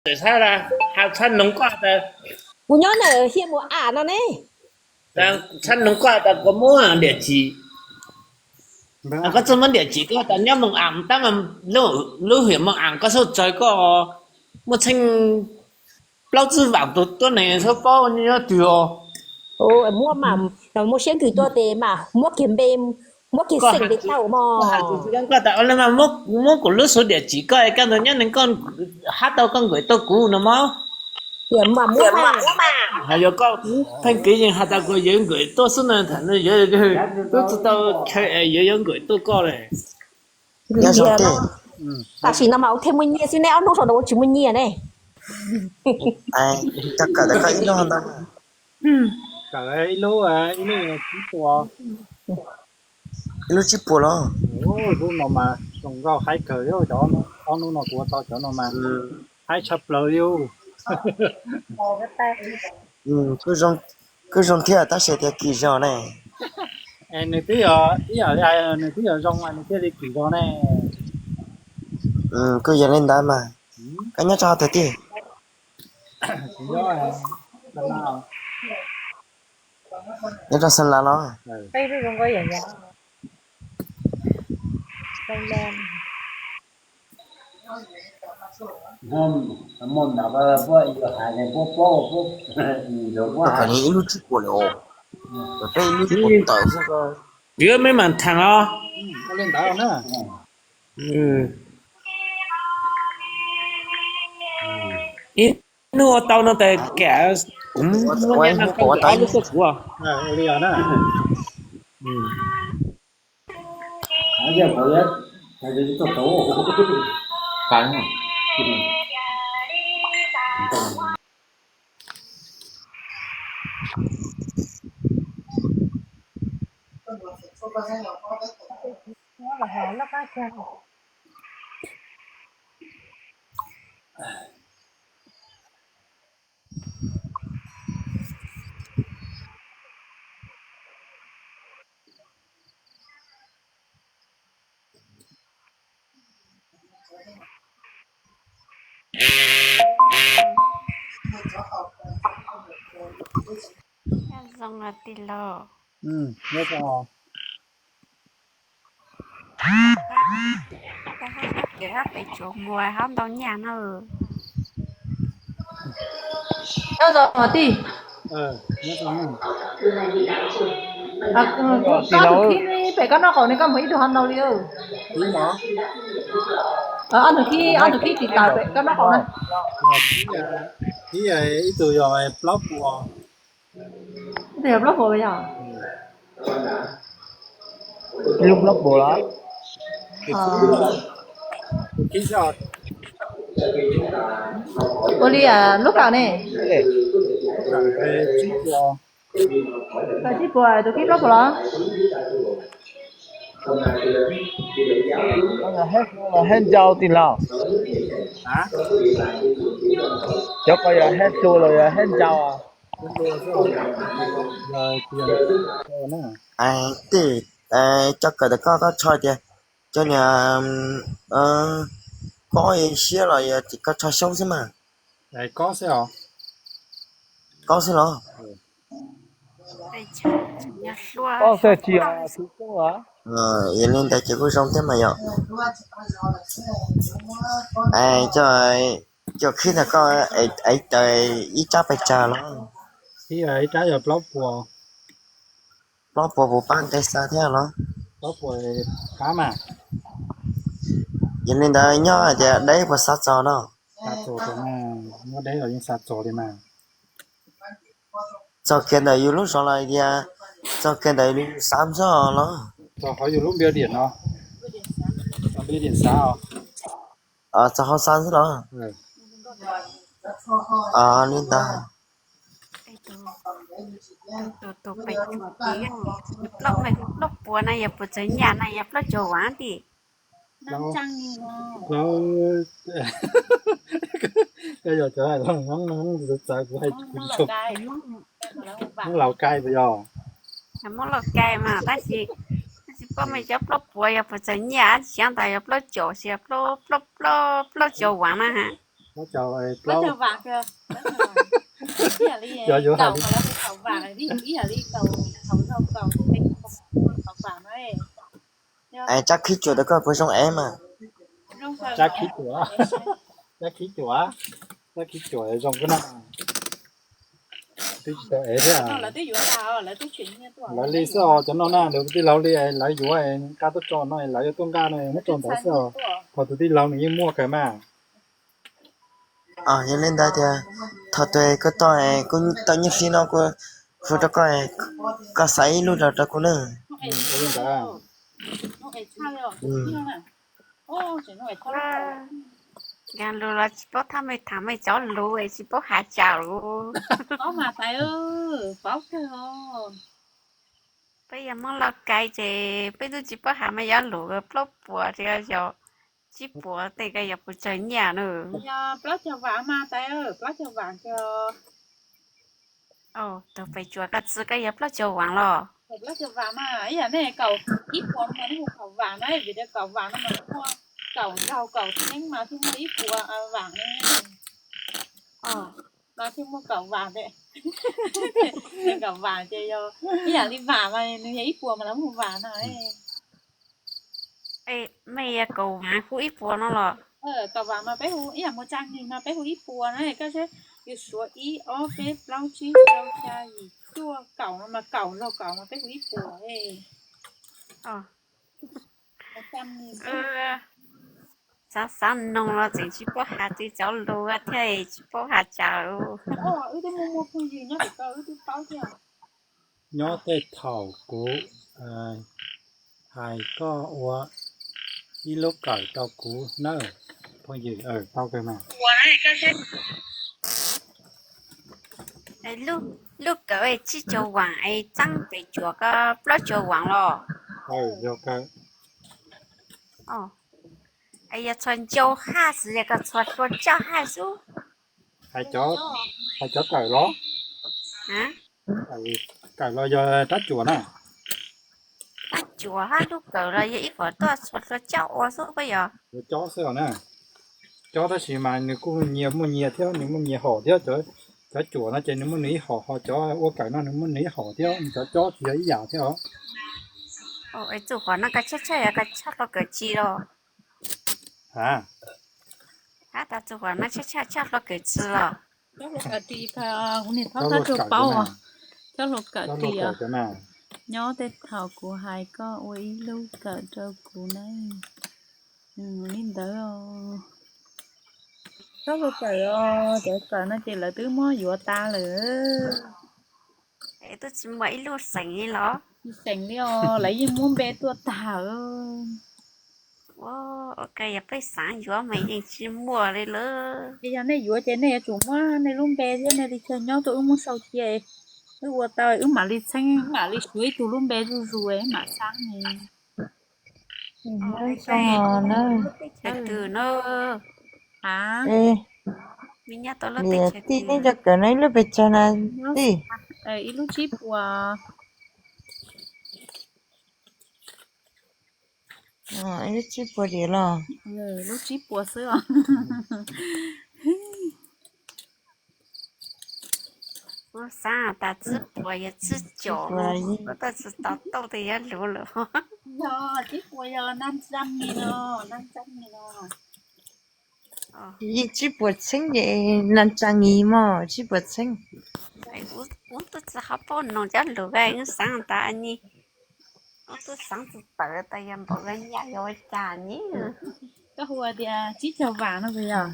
Txhab noog koj tas, kuv nyob ntawm Hiav Mus Am no ne. Txhab noog koj tas koj muab diam tsim, koj txawj muab diam tsim koj tas nyob Moos Am tab mas lub hiam Moos Am koj xub txawg koj muaj txheej plaub tsib vam tus tuab neeg xub paub nyob twg os. Muab mas muaj siab nkwm tuaj tes mas muab kiag npe, muab kiag xeem tes tau mog. Koj tas muab kuv lub xub diam tsim koj kaj ntug nyob neeg koj hab tau koj nkawm tuaj kuv no mog. Hais yog koj pheej kev yeej has tas kuv yuav nkawm tuaj xwb na, tham no yuav twb tsis tau chaw es yuav yuav nkawm tuaj koj le. Tam sim no mas ua thiaj muaj nyiaj xwb ne, ob hnub saum no ua tsis muaj nyiaj ne. Kawm ib lub ntau, kawm ib lub, ib lub tsib puas los? Lub no mas zoo nkauj haib kawg, cov ob hnub no kuv ua tau cov no mas haib tshaj plaws li. Kuj zoo thiab tab sis tias kim zog ne. Nws twb yog ib yam li hais nws twb yog zoo mas nws thiaj li kim zog ne. Kuj yog li ntawd mas. Koj nyob rau twg tij? Nyob rau Xeem Las los? Koj kawm ib lub tsib puas li os, kawm peb ib lub tsib puas tawm xwb. Yuav me mam tham os. Ib hnub ua tau no tas kam kuv muab nyiaj no koj nkawm ob lub tuaj kuv. Zoo tij laug. Koj hab pem tsuav npua hab ntau nyaj na. Nyob zoo tij. Ob tug khib pem koj noj qaum ne, koj mus ib tug ho ntau li. Ob tug khib, ob tug khib tis tawm pem koj noj qaum na. Ib tug yog plaub puas. Ib tug yog plaub puas yog? Ib lub plaub puas los? Ua li lub kawm ne? Kawm tsib puas, tus khib plaub puas los? Hab ncau tij laug. Cov ko yog hab hlua los yog hab ncau? Tij, cov kawm tas koj, koj tso tias cov niag kob siab los yog koj tso xyoob xwb mas? Kob xwb los? Kob xwb tsis yog xyoob los? Yog li ntawd ces kuj zoo thiab mas yog. Cov khib ntawm koj ev tawm ib rab pes tsawg los? Ib rab yog plaub puas. Plaub puas puas pab nqe xa thiab los? Yog li ntawd nyob hais tias deb puas xa txog no? Txog kiag ntawm yus lub zos los tias txog kiag ntawm yus xav xwb los? Txog hauv xav xwb los? Li ntawd. Tus pem plaub puas na yog puas txawg nyaj na yog plaub caug vas tij? Koj yog cov hais los Hmoob Lauj Kai puas yog? Hmoob Lauj Kai mas tab sis, tab sis pom mej cov plaub puas yog puas txawg nyaj, tsis xyov ntag yog plaub caug los yog plaub, plaub, plaub caug vas na has. Plaub caug, plaub, tsab khib cuam rau koj puas zoo ev mas? Tsab khib cuam, tsab khib cuam, tsab khib cuam zoo kawg na. Twb tsis tau ev thiab. Lawv li xwb os, cov no na, lawv tus tij laug li, lawv yuav nqa tuaj tso no, lawv yuav tuaj nqa no muab tso ntawd xwb os. Thaum tus tij laug nws yeej muaj kawg mas. Yog li ntawd tias thaum twg koj tau, kuv tau nyiaj fij no kuv hu rau koj, koj xa ib lub los rau kuv na. Nkag lus los tsis paub thab mej tham mej cov lus es tsis paub has cas lus. Peb yog Hmoob Lauj Kais ces peb twb tsis paub has mej cov lus, plaub puas rau yog tsib puas tej ko yog puas tsawg nyiaj na? Plaub caug vam mas tais, plaub caug vam. Tus pem tsuas koj txwv koj yog plaub caug vam los? Plaub caug vam mas ib yam nej kaum ib puas no mas nej hu kaum vam na, vim tias kaum vam no mas muaj kaum nkaug kaum txheeb mas thiaj muaj ib puas vam ne. Mas thiaj muaj kaum vam ne. Kaum vam ces yog ib yam li vam mas nws yog ib puas mas lawv hu vam no. Mej yog kaum vam hu ib puas no los? Kaum vam mas peb hu ib yam mus tsa ngig mas peb hu ib puas na, koj saib, yus suav ib ob peb plaub tsib rau xya yim cuaj kaum no mas kaum nkaug kaum mas peb hu ib puas. Xav xav noog los tseem tsis paub has txij cov lus thiab tsis paub has cas. Wb twb muaj muaj phooj ywg nyob tim ko wb twb paub thiab. Nyob tej thaum kuv hais koj ua ib lub kawm rau kuv nawb phooj ywg, tau kawg mas. Lub kawm tsib caug vam es txeeb pem cuam ko plaub caug vam los? Yog kawm. Es yog txhua ncau haj xwb es koj txhua hlua coj haj xwb? Hais cov kawm los? Kawm los yog rab cuam na? Rab cuam hab lub kawm los yog ib puas tuaj txhua hlua coj ua xwb puas yog? Cob xwb os na. Cob tab sis mas nws kuj nyias muaj nyias thiab, nws muaj nyias hom thiab. Cov cuam no ces nws muaj nws ib hom, ho cov ua kawm no nws muaj nws ib hom thiab, nws cov cob tsis yog ib yam thiab os. Es txuj qhov no koj tshaj tshaj yog koj tshaj hlua kawm tsi los? Hab tas txuj qhov no tshaj tshaj tshaj hlua kawm tsi los? Cov hlua kawm, cov hlua kawm tias, nyob tej thaum kuv hais koj ua ib lub kawm rau kuv na. Li ntawd, cov hlua kawm os, cov kawm no ces lawv twb muab yuav tas lawm. Es twb tsis muaj ib lub xeem li los? Tsis xeem li os, lawv yeej muab npe tuaj tag. Ua, ua cas yog peb xaav yuav mas yeej tsis muaj li lawm. Es yog nej yuav ces nej yuav tsum muab nej lub npe thiab nej li chaw nyob tuaj wb muab sau cia, wb ua tau wb mam li txheeb, wb mam li suav ib tug lub npe zuj zus wb mam xaav ne. Teb chaws twg na? Nyob tau lub teb chaws twg? Tij, nej cov kawm no ib lub pes tsawg na tij? Ib lub tsib puas. Ib lub tsib puas diam los? Lub tsib puas xwb os. Kuv xaav tas tsib puas yog tsib caum, kuv tab tsis tau tauj tes yuav luv lawm. Yog tsib puas yog nees nkaum mis no, nees nkaum mis no. Yeej tsib puas txheeb ces nees nkaum mis mog, tsib puas txheeb. Kuv twb tsis ho paub noog cov lus, wb xaav tas ni, wb twb xaav tsis tawm tas yog npaum li nyaj yog ua cas ni. Koj hu tias tsib caug vam no puas yog?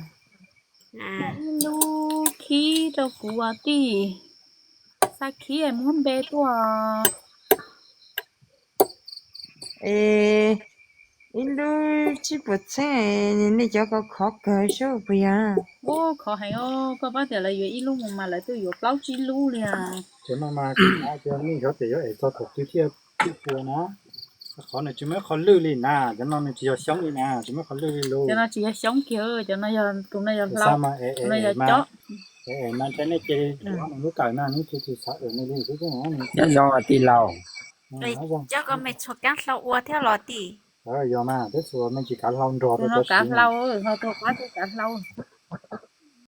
Ib lub khib rau kuv os tij. Xa khib muab npe tuaj. Es ib lub tsib puas txheeb, nej cov ko khov kawg sub puas yog? Ub, khov heev os, koj paub tias lawv yuav ib lub mus mas lawv twb yuav plaub tsib lub li os. Cov no mas kuv xav tias nej cov ces yuav es txog thaum twg thiaj tsib puas na. Qhov nws tsis muaj ib qho lwj li na, cov no nws tsis yog xyoob li na, tsis muaj ib qho lwj li lus. Cov no tsis yog xyoob kiag, cov no yog, tus no yog hlau, tus no yog cob. Es mas ntshai nej cia li yuav nws lub kawm no, nws tsis tsis xav ua nws li xwb. Nyob zoo tij laug. Cov ko mej txhua kav hlau ua thiab los tij? Yog mas, peb txhua mej tsis kav hlau nrog rau cov kav hlau, ho tus qab tus kav hlau.